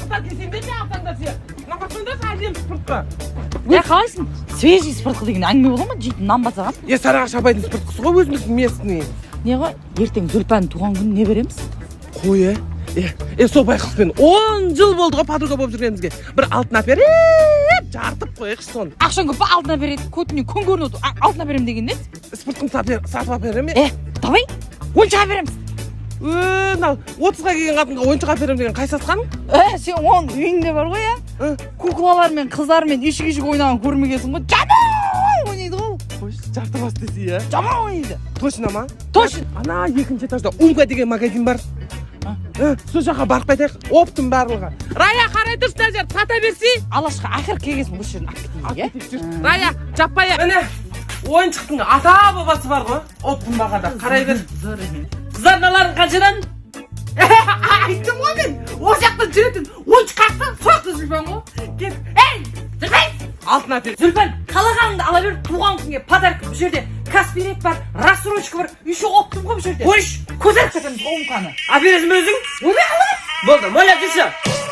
Қыздар, келсеңдер де, алсаңдар ше. Мына қарасаңдаршы, әдемі сыпыртқы. Е, қалайсың? Свежий сыпыртқы деген әңгіме бола ма? Жейтін нан ба саған? Е, Сарыағаш апайдың сыпыртқысы ғой, өзіміздің местный. Не ғой, ертең Зүлпәнің туған күнін не береміз? Қой, е. Е, е, сол байқұспен 10 жыл болды ғой подруга болып жүргенімізге. Бір алтын әперіп, жарытып қояйықшы соны. Ақшаң көп па? Алтын әпереді, көтіне күн көрініп отыр. Алтын әперемін деген несі? Сыпыртқыны сатып әперемін. Е, давай ойыншық әпереміз. Е, мынау 30-ға келген қатынға ойыншық әперемін деген қай сатқаның? Е, сен оның үйіңде бар ғой, иә? Куклалармен, қыздармен үйшік үйшік ойнаған көрмегенсің ғой. Жаман ойнайды ғой ол. Қойшы, жарты бас десе, иә. Жаман ойнайды. Точно ма? Точно. Ана екінші этажда Умка деген магазин бар. Ә, сол жаққа барып қайтайық, оптом барлығы. Рая, қарай тұршы, мына жерді сата берсей. Алашқа ақыры келгенсің, осы жерден алып кетейік, иә. Рая, жаппай. Міне, ойыншықтың ата бабасы бар ғой оптом бағада, қарай бер. Зор екен. Қыздар, мыналарың қаншадан? Айттым ғой мен, ол жақта жүретін ойыншық қақса, сол жақта Зүлфан ғой. Кел, Ей, Зүлфан! Алтын әпер. Зүлфан, қалағаныңды ала бер, туған күнге подарок. Бұл жерде Каспи Ред бар, рассрочка бар, еще оптом ғой бұл жерде. Қойшы. Көтеріп кетеміз Умканы. Әпересің бе өзің? Ойбай, ала бер. Болды, Моля, жүрші.